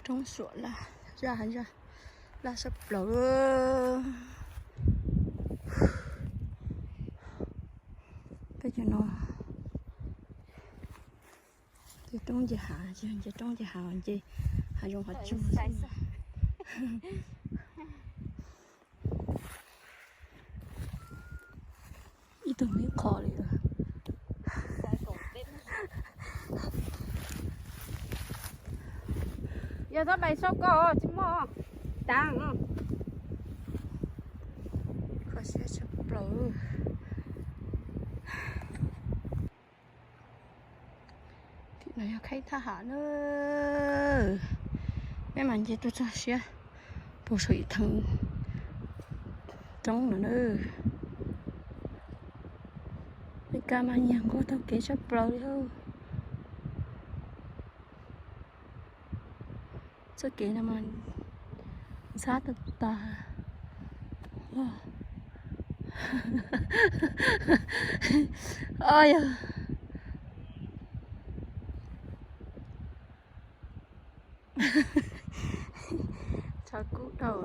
Roob Suam Laj, zaj hav zaj laj sab plaws. Peb cov no ces roob nce hav, nce roob nce hav, nce hav zoov hav tsuag. Ib tug me qho li. Yog txhob pais sau ko tsis muaj tas. Kho siab tshaj plaws. Tim no yog khaib thaj ham na. Peb mas nce tuaj txog siab puag saum ib theem roob no na. Meskas mas nyiag nkaus tau kev tshaj plaws li. Txoj kev no mas ntxhab tag tag. Yog tshav kub dhau.